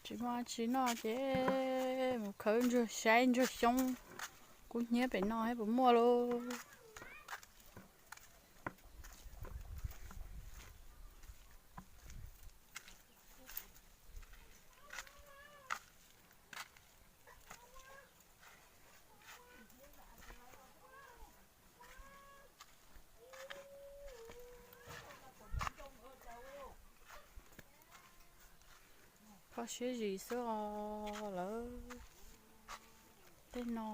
Tsis muaj tsi noj ces mus khawb ntsuag saib ntsuag xyoob kub hnyiab pem no thiab puas muaj lauj. Kho siab zis xwb os lawv tej no.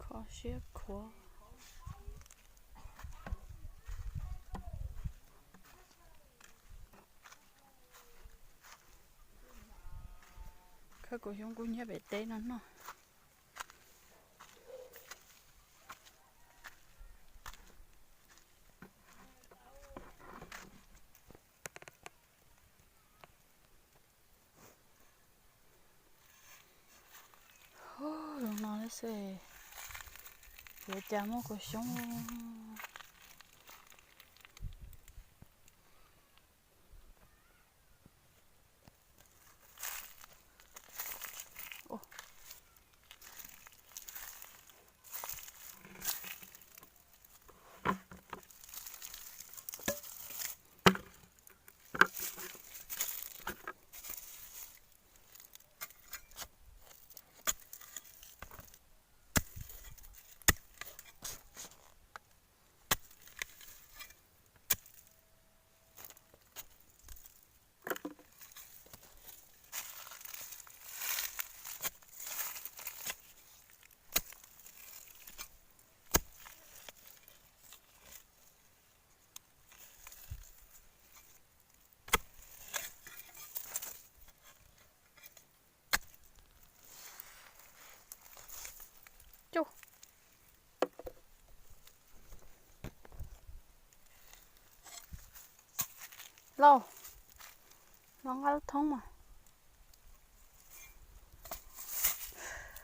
Kho siab khuav. Khawb kaus xyoob kub hnyiab pem teb no noj. Zoo no xwb, yuav cas muaj kaus xyoob. Lauj, los nqa lub thoob mas.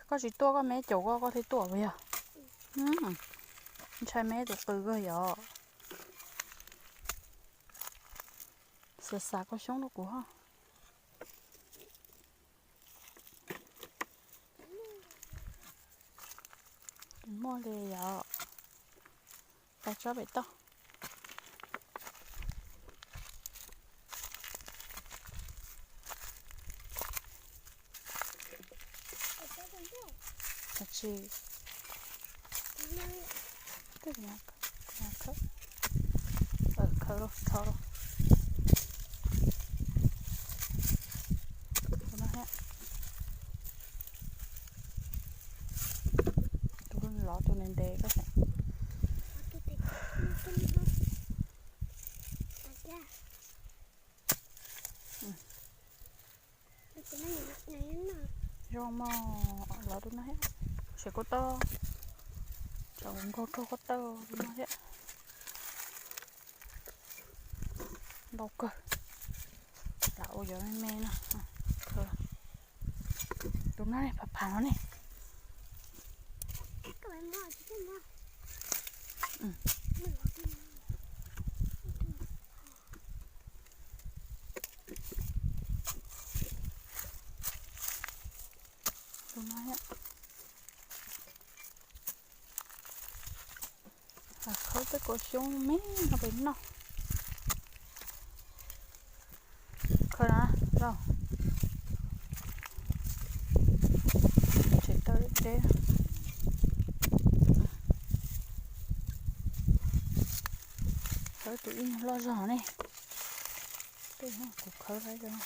Koj tsis tuaj koj me caum koj, koj thiaj tuaj puas yog? Ntshai me tus qws kawg yom. Xav xav kaus xyoob rau kuv ho. Muaj li yom. Pais tsob pem toj. Tsis, khawb los rho los. Tus no thiab. Tus lov tus ntev ntev koj saib. Zoo mog, lov tus no thiab. Seb koj tau, tsam nkaug rau koj tau tus no thiab. Ntau kawg. Lam ua cov me me no. Tus no ne, phav phav no ne. Tus no thiab. Khawb tej kaus xyoob me no pem no. Khawb na, lauj. Tseem tau deb deb. Khawb tus ib nyuag loj zog ne. Tej no kuv khawb lawm.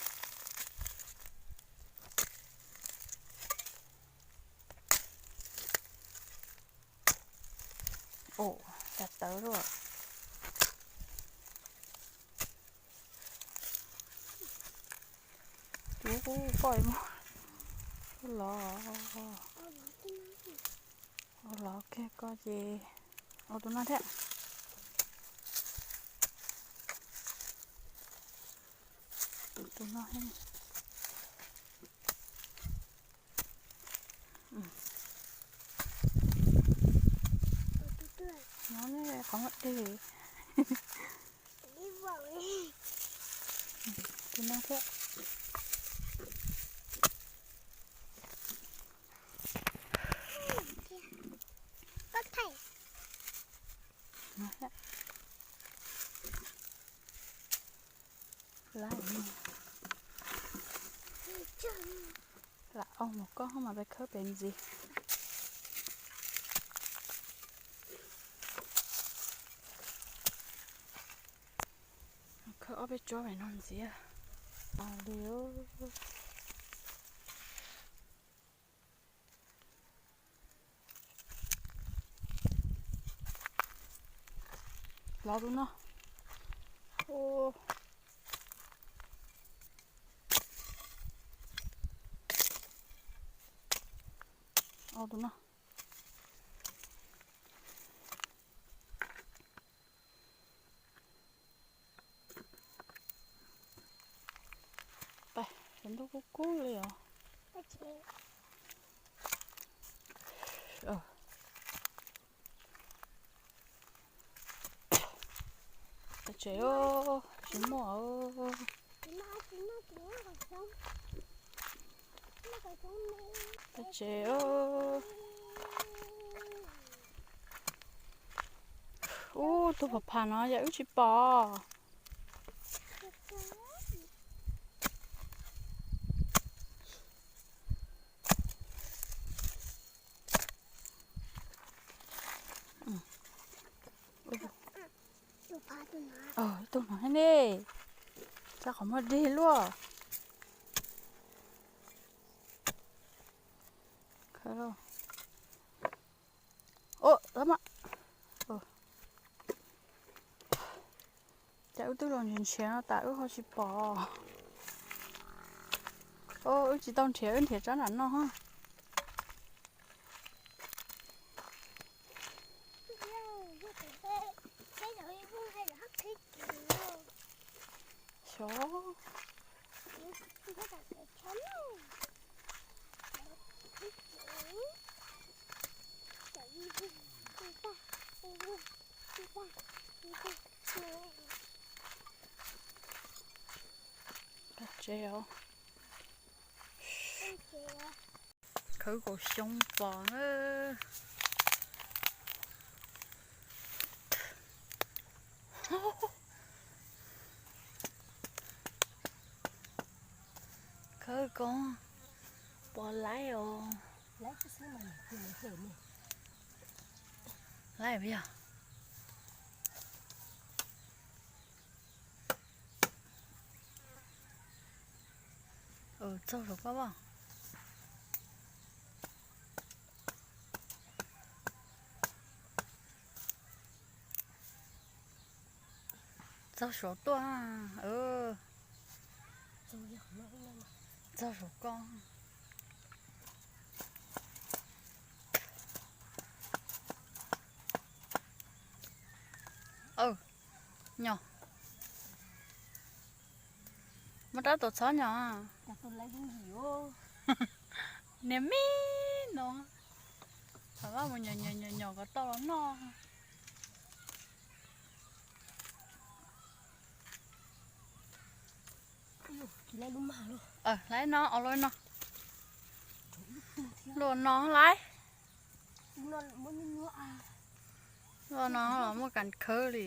Ua cas tawv luaj. Ub, koj mus lov, lov kiag koj ces ua tus no thiab. Tus no thiab. Nyob ne qhov muaj dej, Tus no thiab. Lam ua mus koj mas peb khawb pem ntxiv. Khawb ob peb tsob pem no ntxiv. Los tus no. Tus no. Sawv ntub kub kub li os. Tag tsev, tsis muaj. Tag tsev. Ub, tus phav phav no yog wb tsis pom. Tus no ne, tsa qhov muag dig luaj. Cas wb twb los nrhiav nrhiav no tas wb ho tsis pom. Wb tsis tau nrhiav, wb nrhiav tsob nram no. Xyov. Tsev os. Khawb kaum xyoo pos na. Khawb koob pos laib os. Laib puas yog? Txaug saum koj. Txaug saum tuaj. Txaug saum koj. Nyo. Muab rab tus txhob nyo. Niag me no. Thaum vaj mus nyom nyom nyom kom tau los noj. Laiv no, os, laiv no. Luaj no laiv. Luaj no los muaj kas khawb li.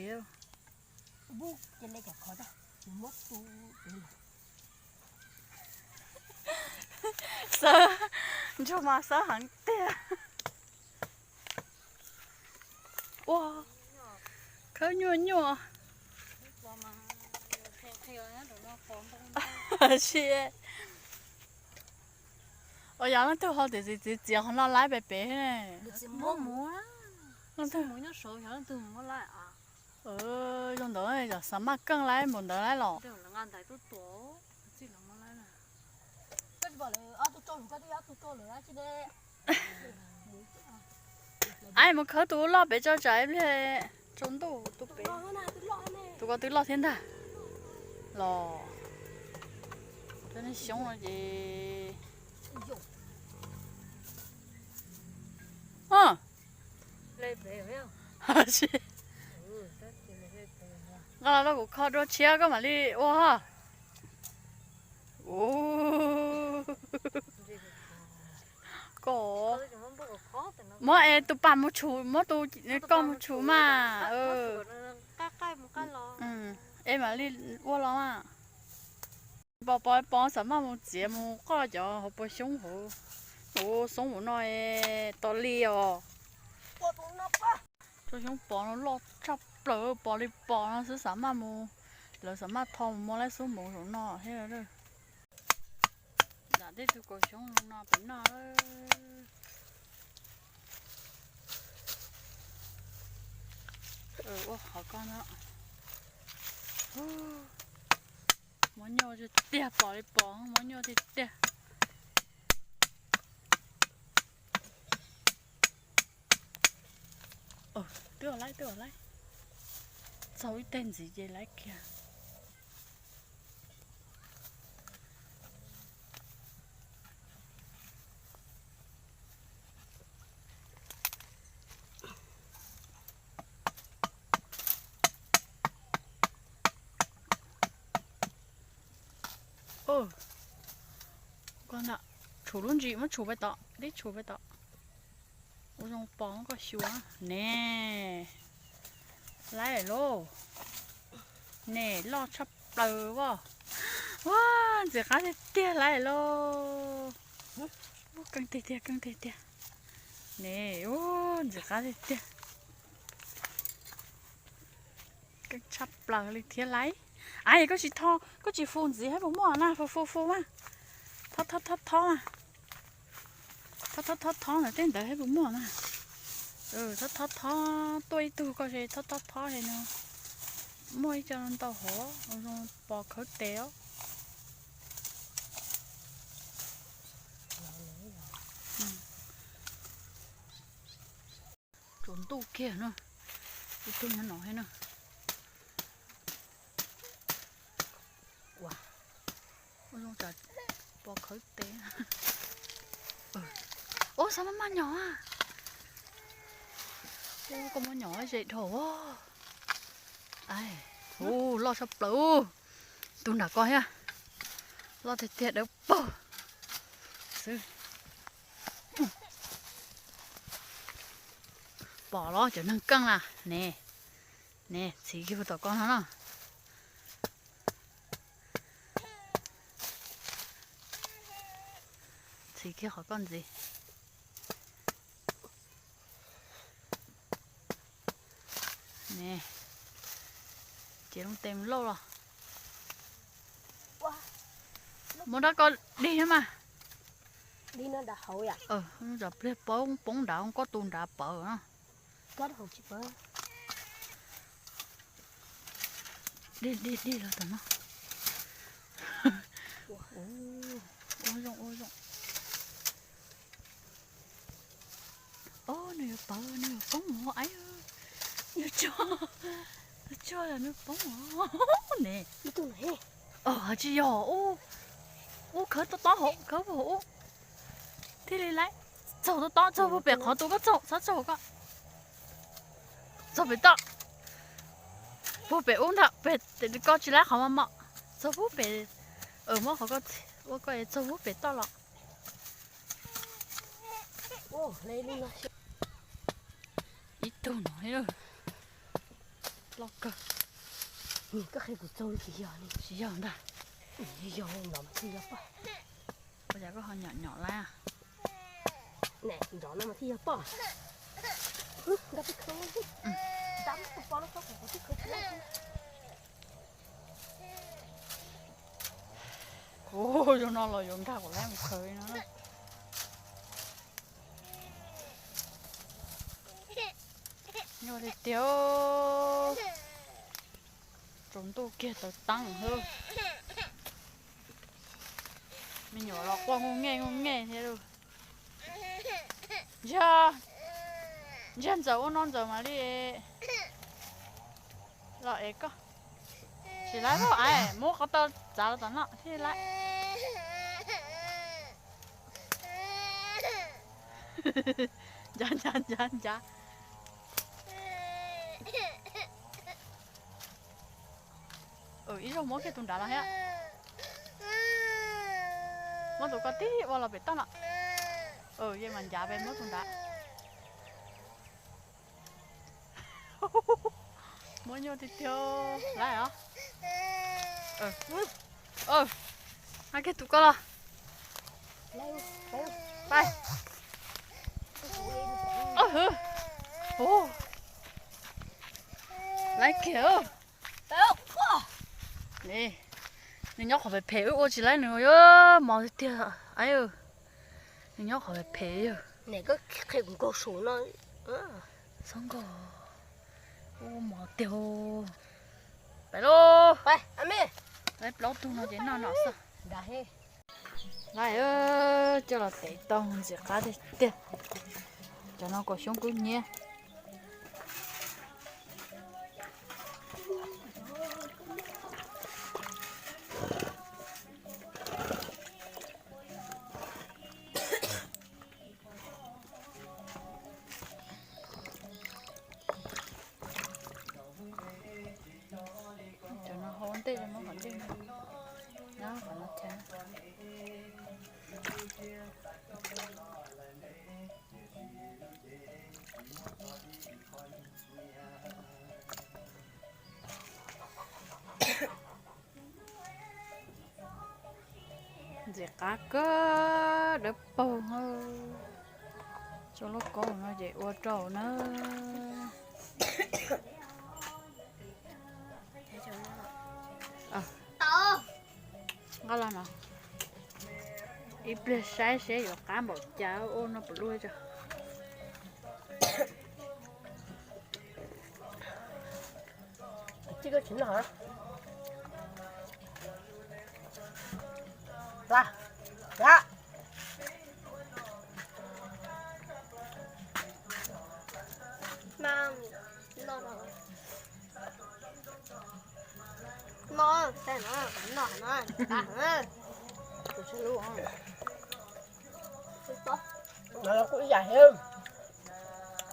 Xawb, ntsuag mas xawb heev tiag. Ua, khawb nyuaj nyuaj. Si, ua yog leej twg ho txiav txiav txiav qhov no laiv pem pem. Zoo ntawd yog xav maj keej laiv npaum ntawd laiv los. Aib, mus khawb tus loj pem tso tsam ib pliag tsaus ntuj tus pem. Tus ko twb loj thiab ntag. Los, cov niag xyoob no ces, o, si, Nqa los rau kuv kho dua tshiab koj mam li ua. Koj muab es tus pas mus tshum, muab tus koj mus tshum mas. Es mam li ua los mas. Pos pos pos, xav maj mus txiav mus qoj cov hauv paus xyoob hauv. Ua xoob ua no es tos li os. Tsob xyoob pos no loj tshaj plaws, pos li pos no xwb, xav maj mus, lawv xav maj tho mus muab laib xub mus saum no thiab. Nram tej tug kaus xyoob no pem no. Ua qhov koj no. Muab nyuaj tiag tiag, pos li pos muab nyuaj tiag tiag. Twb ua laib, twb ua laib. Txaug ib teg ntxiv ces laib kiag. Koj na, tshum lub ntsis, muab tshum pem tod, dib tshum pem tod. Ua zoo pos koj xyuas ne. Laib lauj. Ne loj tshaj plaws as. Ua, ntxim qab tiag tiag, laib lauj. Keej tiag tiag, keej tiag tiag. Ne, ua, ntxim qab tiag tiag. Keej tshaj plaws li thiab lauj. Ai, koj tsis tho, koj tsis fu ntxiv thiab puas muaj na, fu fu fu mas. Tho tho tho tho mas. Tho tho tho tho ntawm tej ntawd thiab puas muaj na. Tho tho tho, tuaj ib tug koj, tho tho tho es no. Muaj ib co ntau hov, zoo pos khawb tes os. Tsaus ntuj kiag na, ib tug nyob no thiab na. Ua, ua zoo tsam pos khawb tes. Ua, xav maj maj nyom a. Ua, koj muab nyom ze dhau. Ai, ua, loj tshaj plaws. Tus nram ko thiab. Loj tiag tiag dawb paug xwb. Pom los cov neeg keej na ne. Ne, txhiv kiag tom koj no na. Txhiv kiag qhov koj ntxiv. Ne, ces loo tes mus lauj los. Muab rab ko dig thiab mas. Cov pliag poob poob nrad, koj tus nrad pawv na. Dig dig dig los tom no. Ua zoo ua zoo. Nws yuav pawv, nws yuav poob mus aib. Nws tsuag, nws tsuag yog nws poob ne. Tsis yog, ub, khawb tob tob hauv, khawb hauv ub. Thiaj li laib. Txaug tob tob, txaug puag pem qhov tus koj txaug, txhob txaug koj. Txaug pem toj. Puag pem ub ntag, pem koj tsis laib qhov mos mos. Txaug puag pem, muab qhov koj txhij ua koj es txaug puag pem toj los. Ib tug no loj kawg. Tsis yog ntag. Ua cas koj ho nyom nyom laib? Ua zoo no los yuav nkag kom laib mus khaws no. Nyuaj tiag tiag. Tsaus ntuj kiag tawv teeb xwb. Me nyuam los quaj nkuj nge nkuj nge thiab lauj. Ntsiag, ntsiag ntxawm ua no ntxawm mam li los es koj. Tsis laib, muab qhov taw txav los tom no thiaj laib. Ncav ncav ncav ncav. Ib zaug muab kiag tus nrad los thiab. Muab tus ko tib ua los pem toj no. Yeej mas ncav pes muab tus nrad. Muab nyuaj tiag tiag lawm os. Hais kiag tus ko los. Lawm kiag. Nws nyob qhov phem phem wb ua tsis laib nws, mos tiag tiag. Nws nyob qhov phem phem yog. Txhob nkaus, ua mov tiag. Pais lauj. Laib plaub tug no ces noj noj xwb. Lawm, coj los tev tau ntxim qab tiag tiag. Cov no kaus xyoob kub hnyiab. Cov no hau ntej, muab qhov ntej no, qhov no chaw. Ntxim qab kawg, dawb paug. Tso lub kaub no ces ua rau na. Nqa los no. Ib pliag saib seb yuav qab npaum cas, ua no puas luaj tso. Kuj ib yam thiab,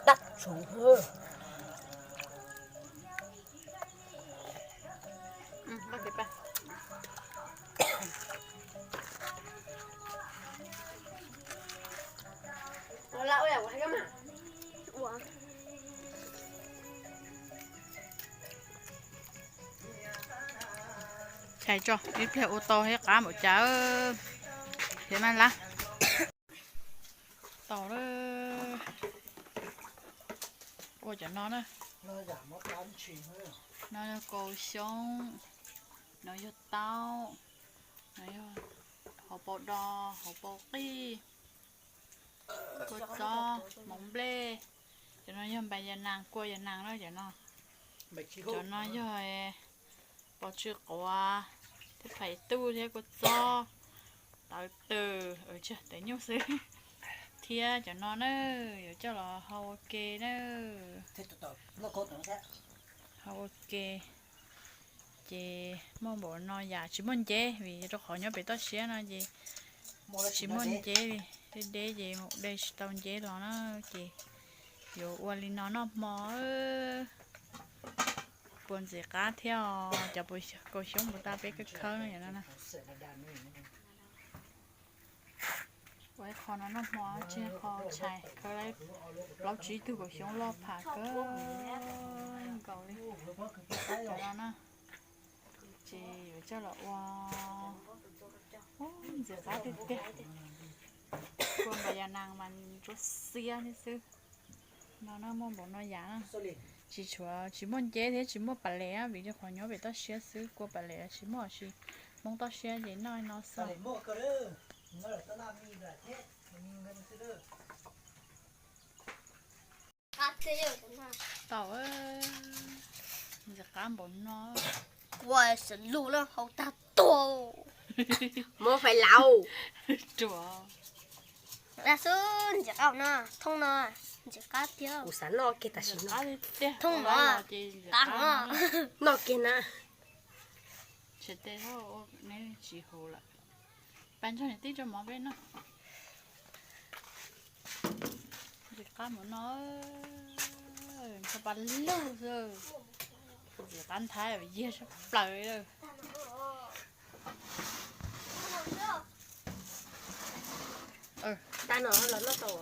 dab tshauv. Tshais tso, ib pliag ua tau thiab qab npaum cas thiab mas lab. Tau lawm. Ua cov no na. No yog kaus xyoob, no yog taub, no yog hauv paus do, hauv paus qij, kua txob, hmoov nplej. Cov no yog npais yas nas, kua yas nas na cov no. Cov no yog pos tsw quav thiab phais tuj thiab kua txob, tawv twm, tawv nyuj xwb. Thiab cov no na, yuav coj los hau ua ke na. Hau ua ke ces muaj npaum no yam tsis muaj nceb, vim rau qhov nyob pem toj siab no ces tsis muaj nceb li. Deb deb ces mus de tsis tau nceb los na, ces yuav ua li no noj hmo. Puas ntxim qab thiab os, cov kaus xyoob puas tas peb khawb khawb no. Ua ib qho no noj hmo, tseg qho tshais khawb plaub tsib tug kaus xyoob loj pham kawg nkaus li. Cov no na, ces yuav coj los ua, ntxim qab tiag tiag. Kua npais yas nas mas ntsuab xiab thiab xwb. No na, muaj npaum no yam na. Tsis tshuav, tsis muaj nceb thiab tsis muaj pas les, vim rau qhov nyob pem toj siab xwb, kua pas les tsis muaj, tsis, Hmoob toj siab ces noj no xwb. Tau, ntxim qab npaum no. Ua xav lug na, hau tag tuag. Muab fais laus. Ruam. Xwb ntxim qab no, thooj no, ntxim qab tiag. Kuv xav noj kiag tam sim no. Thooj no, qab no. Noj kiag na. Tsis tes, neb tsis hu lawm. Pab nrog niam tij rau mov peb noj. Ntxim qab npaum no, ntshe pab lug xwb. Tav nthaiv yiag sab plaws lawm. Tag no los noj tau.